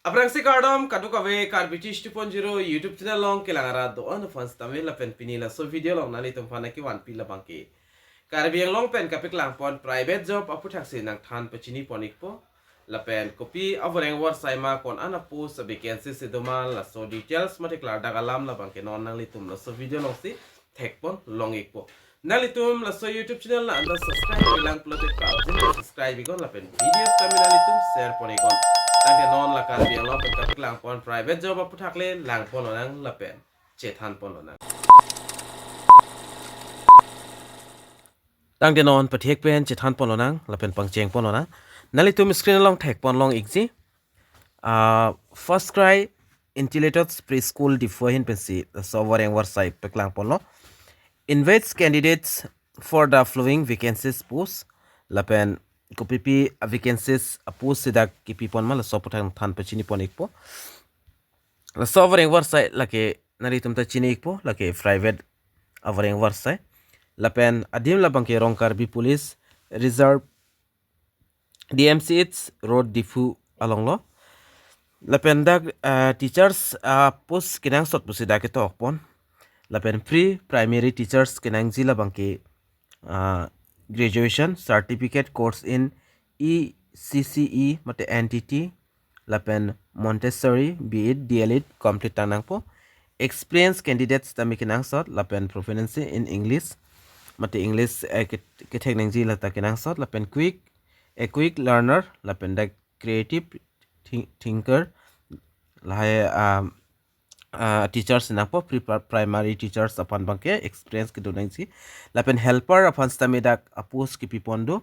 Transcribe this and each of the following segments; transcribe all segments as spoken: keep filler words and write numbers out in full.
Aphrangsi kardom kadokave Karbi Teach two point zero YouTube channel along kelang arat do-an aphan sitame lapen pini laso video along nanglitum aphan kevanpi labangke Karbi Anglong pen kapaklang pon private job aphuthaksi nangthan pachini pon ikpo. Lapen kopi avoreng avarsai ma, ko-an a-post, a-vacancy si doma, laso details mate klardak alam labangke non nanglitum laso video alongsi thek pon long ikpo. Nanglitum laso YouTube channel la anta subscribe lang pulote prapjin subscribe iknon lapen video sitame nanglitum share pon iknon. Tangte non la Karbi Anglong pen kapaklang pon private job aphuthaksi lang pon lonang lapen chethan pon lonang. Tangte non pathek pen chethan pon lonang lapen pangcheng pon lonang. Nanglitum screen along thek pon long ikji. Ah, FirstCry Integrated Preschool Diphu ahin pensi laso avoreng avarsai paklang ponlo. Invites candidates for the following vacancies post. Lapen kopipi a-vacancies a-post si dak kipi pon ma, laso aputhak nangthan pachini pon ikpo. Laso avoreng avarsai lake nanglitum ta chini ikpo, lake private avoreng avarsai. Lapen adim labangke Rongkarbi Police Reserve, D M C H Road, Diphu alonglo. Lapen dak, ah, teachers, ah, post kenangsot pusi dak ketok pon. Lapen pre-primary teachers kenangji labangke, ah, graduation certificate course in E C C E mate N T T, lapen Montessori, B Ed, D L Ed complete tang nangpo. Experienced candidates tame kenangsot, lapen proficiency in English, mate English, eh, ke-, kethek nangji lata kenangsot, lapen quick, a quick learner, lapen dak creative thi-, thinker, lahai, um, ah, teachers nangpo, pre-, primary teachers aphan abangke experience kedo nangji. Lapen helper aphan sitame dak a-post kipi pon do.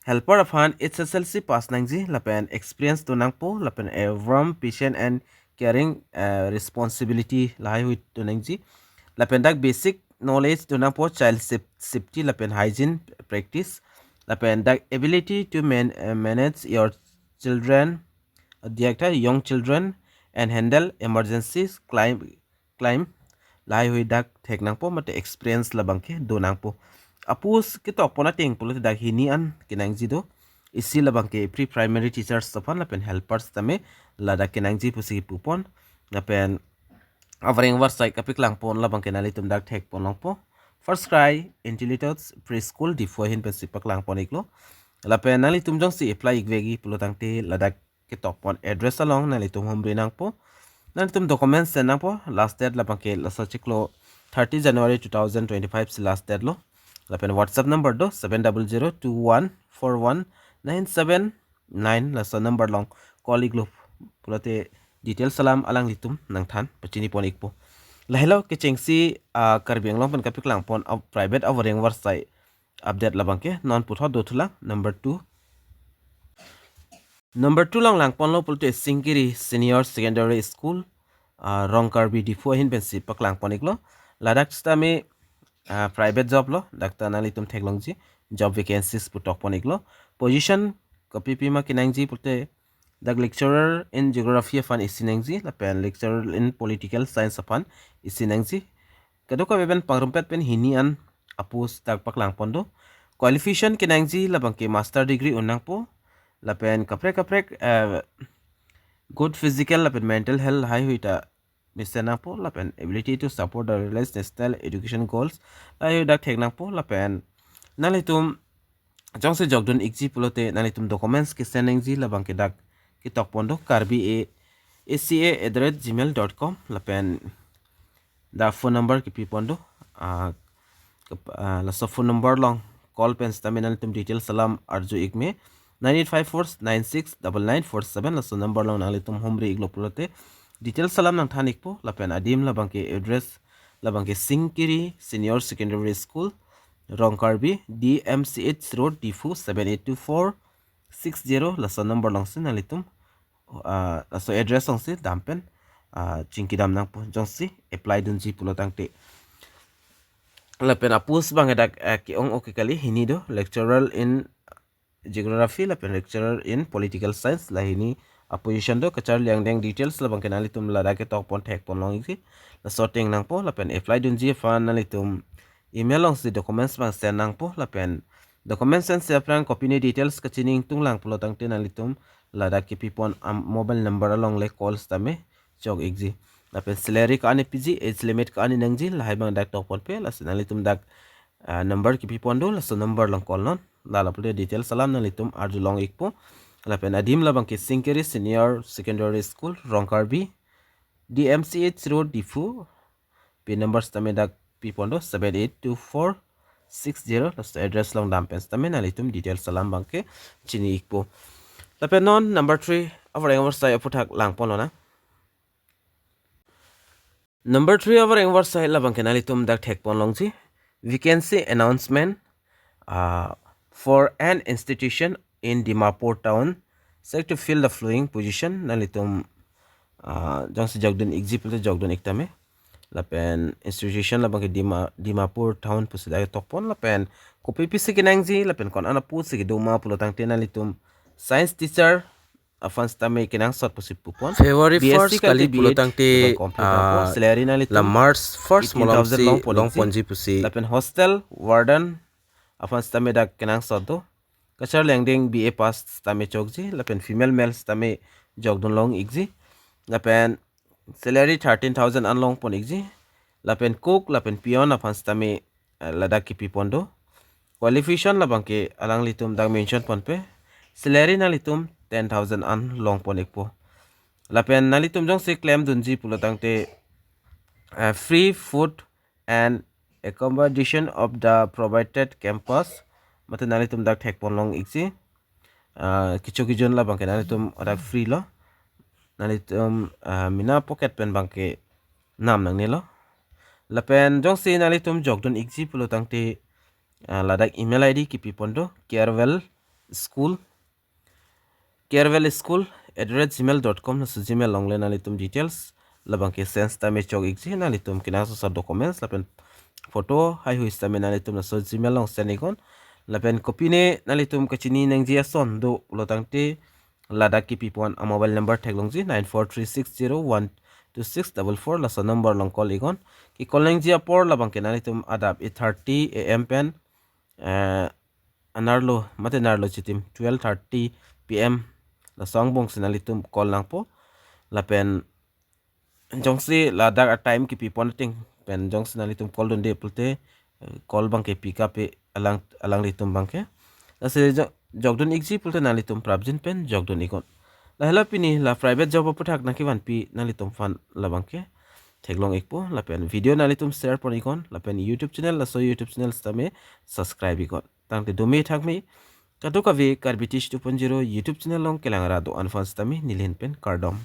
Helper aphan H S L C pass nangji, lapen experience do nangpo, lapen a warm, patient and caring, eh, responsibility lahaihui do nangji. Lapen dak basic knowledge do nangpo, child saf-, safety lapen hygiene practice. Lapen dak ability to man-, eh, manage your children, diak ta young children and handle emergencies, climb, climb, lahaihui dak thek nangpo, mate experience labangke do nangpo. A-post ketok pon ateng pulote dak hini an kenangji do. Isi labangke pre-primary teachers aphan lapen helpers tame ladak kenangji pusi pu pon. Lapen avoreng avarsai kapaklang pon labangke nanglitum dak thek pon longpo. FirstCry Integrated Preschool Diphu ahin pensi paklang pon iklo. Lapen nanglitum jongsi apply ik vekji pulo tangte ladak ketok pon address along nanglitum humri nangpo. Nanglitum documents send nangpo. Last date labangke laso chiklo thirty January two thousand twenty-five si last date lo. Lapen WhatsApp number do seven double zero two one four one nine seven nine, laso number along call iklo pulote details alam alanglitum nangthan pachini pon ikpo. Lahelo kechengsi, ah, Karbi Anglong pen kapaklang pon a-, private avoreng avarsai update labangke non puthot dothulang. Number two. Number two along lang ponlo pulote Singkiri Senior Secondary School, ah, Rongkarbi Diphu ahin pensi paklang pon iklo. Ladak sitame, ah, private job lo, dak ta nanglitum theklongji, job vacancies pu tok pon iklo. Position kopipi ma kenangji pulote dak lecturer in geography aphan isi nangji, lapen lecturer in political science aphan isi nangji. Kadokave pen pangrumpet pen hini an a-post dak paklang pon do. Qualification kenangji labangke master degree un nangpo. Lapen kaprek kaprek, eh, good physical lapen mental health lahaihui ta mesen nangpo. Lapen ability to support the realized national education goals lahaihui dak thek nangpo. Lapen nanglitum jongsi jokdun ikji pulote nanglitum documents kesend nangji labangke dak ketok pon do, karbi a a c a at the rate gmail dot com. Lapen dak phone number kipi pon do. Ah, kep-, ah, laso phone number along call pen sitame nanglitum details alam arju ik me. Nine eight five four nine six double nine four seven, laso number along nanglitum humri iklo pulote details alam nangthan ikpo. Lapen adim labangke address labangke Singkiri Senior Secondary School, Rongkarbi, D M C H Road, Diphu, seven eight two four six zero, laso number alongsi nanglitum, ah, laso address alongsi dam pen, ah, chingki dam nangpo jongsi apply dunji pulo tangte. Lapen a-post abang dak, ah, ke-ong-o ke kali, hini do, lecturer in geography lapen lecturer in political science, la hini a-position do. Kacharli angdeng details labangke nanglitum ladak ketok pon thek pon long ikji. Laso ateng nangpo. Lapen apply dunji aphan nanglitum email alongsi documents abang send nangpo. Lapen documents send si aphrang kopine details kachini ingtung lang pulo tangte nanglitum ladak kipipon a-mobile number along le call sitame chok ikji. Lapen salary ko-an piji, age limit ko-an nangji, lahai abang dak tokponpe, lasi nanglitum dak, ah, number kipipon do, laso number along call non. La lapu le details alam nanglitum arjulong ikpo. Lapen adim labangke Singkiri Senior Secondary School, Rongkarbi, D M C H Road, Diphu. Pin number sitame dak pipon do, seven eight two four six zero. Laso address along dam pen sitame nanglitum details alam abangke chini ikpo. Lapen non number three avoreng avarsai aphuthak langponlonang. Number three avoreng avarsai labangke nanglitum dak thekponlongji, vacancy announcement, ah, for an institution in Dimapur town, seek to fill the following position. Nanglitum, ah, jongsi jokdun ikji pulote jokdun iktame. Lapen institution labangke Dima, Dimapur town pusi dak tokpon, lapen kopi pisi kenangji, lapen ko-an apost si kedo ma pulo tangte nanglitum science teacher aphan sitame kenangsot pusi pupon. February B S C first kali kalite pulo B Ed tangte, lapen complete ah, apo. Salary nanglitum la March first eighteen thousand malomsi longpon ikji, longponji pusi. Lapen hostel warden aphan sitame dak kenangsot do. Kacharli angdeng B A pass sitame chokji, lapen female male sitame jokdunlong ikji. Lapen salary thirteen thousand an longpon ikji. Lapen cook, lapen peon aphan sitame, eh, ladak kipipon do. Qualification labangke alanglitum dak mention ponpe. Salary nanglitum ten thousand an longpon ikpo. Lapen nanglitum jongsi klemdunji pulo tangte, eh, free food and accommodation of the provided campus. Mate nanglitum dak thekponlong ikji. Ah, kecho kejun labangke nanglitum dak free lo. Nanglitum, ah, mina pocket pen abangke nam nangnelo. Lapen jongsi nanglitum jokdun ikji pulo tangte, ah, ladak email I D kipipon do, Carewell School, carewell school at the rate gmail dot com, laso Gmail along le nanglitum details labangke send sitame chok ikji, nanglitum kenangsot documents lapen photo haihui sitame nanglitum laso Gmail along send iknon. Lapen kopine nanglitum kachini nangji ason do pulo tangte ladak kipipon a-mobile number theklongji, nine four three six zero one two six double four, laso number along call iknon. Ke-call nangji apor labangke nanglitum adap eight thirty A M pen, eh, anerlo, mate nerlo chitim twelve thirty P M laso angbong si nanglitum call nangpo. Lapen jongsi ladak a-time kipipon ateng pen jongsi nanglitum call dunde pulote, eh, call abangke pick up-e alang, alanglitum abangke. Lasi jo-, jokdun ikji pulote nanglitum prapjin pen jokdun iknon. Lahelo pini la private job aphuthak nangkevanpi nanglitum aphan labangke theklong ikpo, lapen video nanglitum share pon iknon, lapen YouTube channel, laso YouTube channel sitame subscribe iknon. Tangte dome thakme, kadokave Karbi Teach two point zero YouTube channel along kelang ra do-an aphan sitame neli ahin pen kardom.